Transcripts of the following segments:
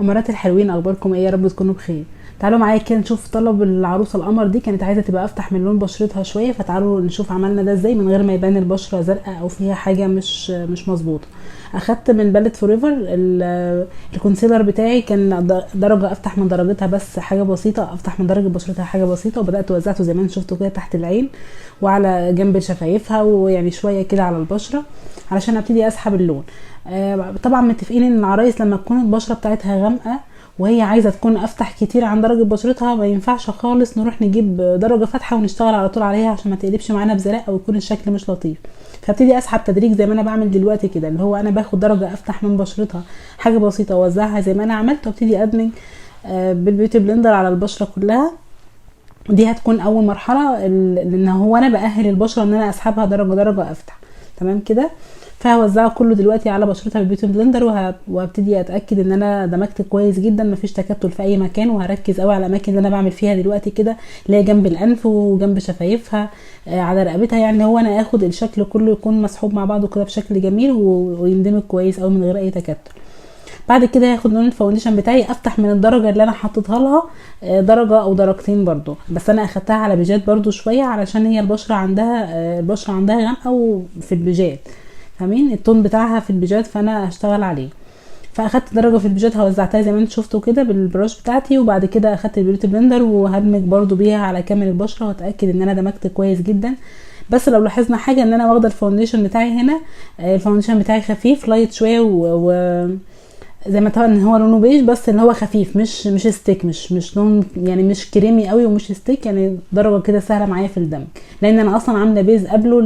امارات الحلوين، اخباركم ايه؟ يا رب تكونوا بخير. تعالوا معايا كده نشوف طلب العروسة القمر دي، كانت عايزه تبقى افتح من لون بشرتها شوية، فتعالوا نشوف عملنا ده ازاي من غير ما يبان البشرة زرقاء او فيها حاجة مش مظبوطة. اخدت من Palette Forever ال concealer بتاعي، كان درجه افتح من درجتها بس حاجة بسيطة، افتح من درجه بشرتها حاجة بسيطة، وبدات وزعته زي ما انتم شفتوا كده تحت العين وعلى جنب شفايفها، ويعني شوية كده على البشرة علشان ابتدي اسحب اللون. طبعا متفقين ان العرايس لما تكون البشرة بتاعتها غامقه وهي عايزه تكون افتح كتير عن درجه بشرتها، ما ينفعش خالص نروح نجيب درجه فاتحة ونشتغل على طول عليها عشان ما تقلبش معانا بزرق او يكون الشكل مش لطيف. فابتدي اسحب تدريج زي ما انا بعمل دلوقتي كده، اللي هو انا باخد درجه افتح من بشرتها حاجة بسيطة واوزعها زي ما انا عملت، وابتدي ادمج بال beauty blender على البشرة كلها. دي هتكون اول مرحلة، لان هو انا باهل البشرة ان انا اسحبها درجه درجه افتح، تمام كده. فهوزعه كله دلوقتي على بشرتها بال beauty blender، وهبتدي اتاكد ان انا دمجت كويس جدا، مفيش تكتل في اي مكان، وهركز قوي على الاماكن اللي انا بعمل فيها دلوقتي كده، اللي هي جنب الانف وجنب شفايفها، على رقبتها، يعني هو انا اخد الشكل كله يكون مسحوب مع بعضه كده بشكل جميل ويندمج كويس قوي من غير اي تكتل. بعد كده هاخد لون ال foundation بتاعي افتح من الدرجة اللي انا حطيتها لها، درجه او درجتين برضو، بس انا اخدتها على بيجات برضو شوية علشان هي البشرة عندها غامقه وفي البيجات، فاهمين ال tone بتاعها في البيجات، فانا هشتغل عليه. فاخدت درجه في البيجات وزعتها زي ما انتم شفتوا كده بال brush بتاعتي، وبعد كده اخدت ال beauty blender وهدمج برضو بيها على كامل البشرة، واتاكد ان انا دمجت كويس جدا. بس لو لاحظنا حاجة ان انا واخده ال foundation بتاعي هنا، ال foundation بتاعي خفيف light شوية و زي ما طبعا ان هو لونه بيج، بس ان هو خفيف، مش stick، مش لون يعني مش كريمي قوي ومش stick، يعني درجه كده سهلة معايا في الدمج، لان انا اصلا عامله base قبله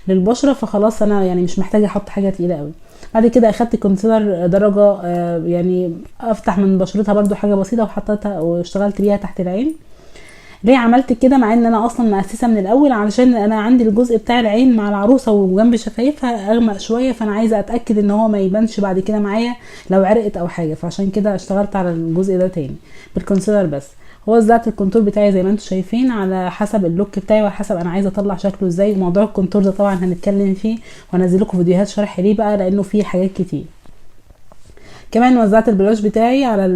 للبشره، فخلاص انا يعني مش محتاجه احط حاجة تقيلة قوي. بعد كده اخدت concealer درجه يعني افتح من بشرتها برده حاجة بسيطة، وحطيتها واشتغلت بيها تحت العين. ليه عملت كده مع ان انا اصلا مؤسسة من الاول؟ علشان انا عندي الجزء بتاع العين مع العروسة وجنب شفايفها اغمق شوية، فانا عايزه اتاكد ان هو ما يبانش بعد كده معايا لو عرقت او حاجة، فعشان كده اشتغلت على الجزء ده تاني بال concealer بس. وزعت ال contour بتاعي زي ما انتم شايفين على حسب ال look بتاعي وعلى حسب انا عايزه اطلع شكله ازاي. وموضوع ال contour ده طبعا هنتكلم فيه وانزل لكم فيديوهات شرح ليه بقى، لانه فيه حاجات كتير. كمان وزعت ال blush بتاعي على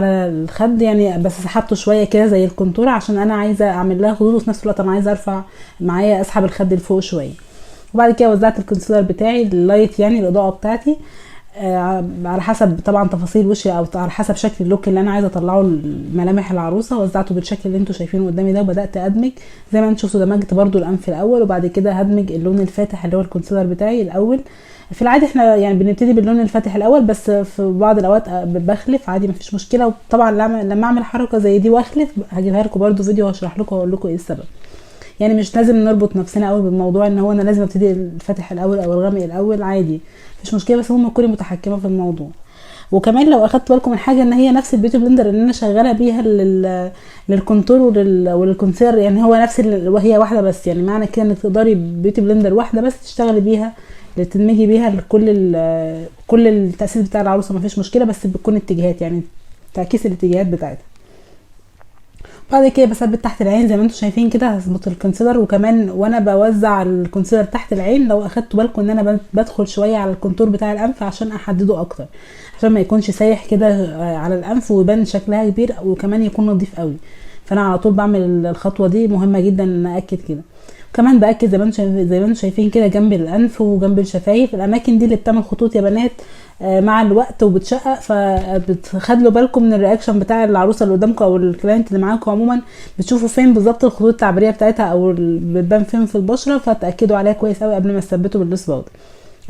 الخد، يعني بس سحبته شوية كده زي ال contour عشان انا عايزه اعمل لها خدود، وفي نفس الوقت انا عايزه ارفع معايا اسحب الخد لفوق شوية. وبعد كده وزعت ال concealer بتاعي ال light، يعني الاضاءة بتاعتي على حسب طبعا تفاصيل وشي او على حسب شكل ال look اللي انا عايزه اطلعه لملامح العروسة. وزعته بالشكل اللي انتم شايفينه قدامي ده، وبدات ادمج زي ما انتم شفتوا. دمجت برده الانف الاول، وبعد كده هدمج اللون الفاتح اللي هو ال concealer بتاعي الاول. في العادي احنا يعني بنبتدي باللون الفاتح الاول، بس في بعض الاوقات بخلف عادي مفيش مشكلة. وطبعا لما اعمل حركة زي دي واخلف هجيبها لكم برده فيديو واشرح لكم واقول لكم ايه السبب. يعني مش لازم نربط نفسنا قوي بالموضوع ان هو انا لازم ابتدي الفاتح الاول او الغامق الاول، عادي مفيش مشكلة، بس المهم تكوني متحكمه في الموضوع. وكمان لو اخدت بالكم من حاجة، ان هي نفس ال beauty blender اللي انا شغالة بيها لل contour ولل concealer، يعني هو نفس وهي واحدة بس، يعني معنى كده انك تقدري beauty blender واحدة بس تشتغلي بيها تدمجي بيها كل التأسيس بتاع العروسة مفيش مشكلة، بس بتكون اتجاهات، يعني تعكيس الاتجاهات بتاعتها. بعد كده بثبت تحت العين زي ما انتم شايفين كده، هظبط ال concealer. وكمان وانا بوزع ال concealer تحت العين لو اخدتوا بالكم ان انا بدخل شوية على ال contour بتاع الانف عشان احدده اكتر، عشان ما يكونش سايح كده على الانف ويبان شكلها كبير، وكمان يكون نظيف قوي. فانا على طول بعمل الخطوة دي، مهمة جدا ان اكد كده. كمان باكد زي ما انتم شايفين كده جنب الانف وجنب الشفايف، الاماكن دي اللي بتعمل خطوط يا بنات مع الوقت وبتشقق، فبتخلوا بالكم من ال reaction بتاع العروسة اللي قدامكم او ال client اللي معاكم عموما، بتشوفوا فين بالظبط الخطوط التعبيريه بتاعتها او بتبان فين في البشرة، فتاكدوا عليها كويس قوي قبل ما تثبتوا بال loose powder.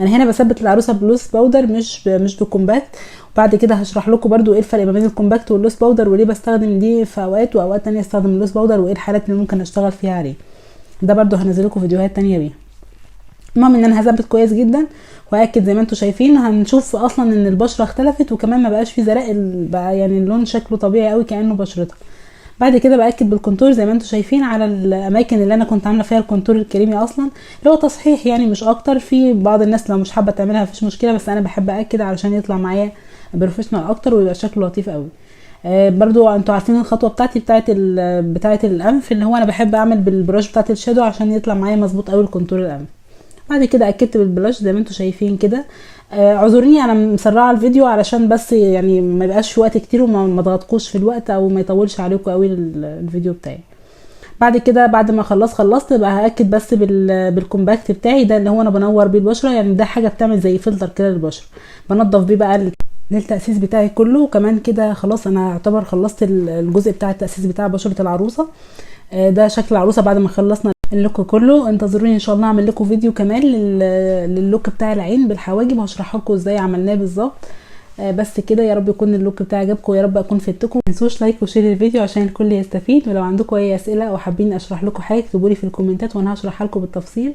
انا هنا بثبت العروسة بال loose powder مش بال compact، وبعد كده هشرح لكم برده ايه الفرق ما بين ال compact وال loose powder، وليه بستخدم دي في اوقات واوقات تانية استخدم ال loose powder، وايه الحالات اللي ممكن اشتغل فيها عليه. ده برده هنزل لكم فيديوهات تانية بيها. المهم ان انا هثبت كويس جدا واكد زي ما انتم شايفين. هنشوف اصلا ان البشرة اختلفت، وكمان ما بقاش في زرق، بقى يعني اللون شكله طبيعي قوي كانه بشرتها. بعد كده باكد بال contour زي ما انتم شايفين على الاماكن اللي انا كنت عامله فيها ال contour الكريمي اصلا، اللي هو تصحيح يعني مش اكتر. في بعض الناس لو مش حابة تعملها مفيش مشكلة، بس انا بحب اكد علشان يطلع معايا professional اكتر ويبقى شكله لطيف قوي. برضو انتوا عارفين الخطوة بتاعتي بتاعت الانف، اللي هو انا بحب اعمل بال brush بتاعت ال shadow عشان يطلع معايا مظبوط قوي ال contour الانف. بعد كده اكدت بال blush زي ما انتوا شايفين كده. اعذروني انا مسرعة الفيديو علشان بس يعني ما يبقاش في وقت كتير وما اضغطكوش في الوقت او ما يطولش عليكم قوي الفيديو بتاعي. بعد كده بعد ما خلصت بقى هاكد بس بال compact بتاعي ده اللي هو انا بنور بيه البشرة، يعني ده حاجة بتعمل زي فلتر كده للبشره، بنضف بيه بقى للتاسيس بتاعي كله. وكمان كده خلاص انا اعتبر خلصت الجزء بتاع التاسيس بتاع بشره العروسة. ده شكل العروسة بعد ما خلصنا ال look كله. انتظروني ان شاء الله اعمل لكم فيديو كمان لل look بتاع العين بالحواجب، هشرح لكم ازاي عملناه بالظبط. بس كده، يا رب يكون ال look بتاعي عجبكم، ويا رب اكون فدتكم. ما تنسوش like و share الفيديو عشان الكل يستفيد، ولو عندكم اي اسئلة او حابين اشرح لكم حاجة اكتبوا لي في الكومنتات وانا هشرحها لكم بالتفصيل.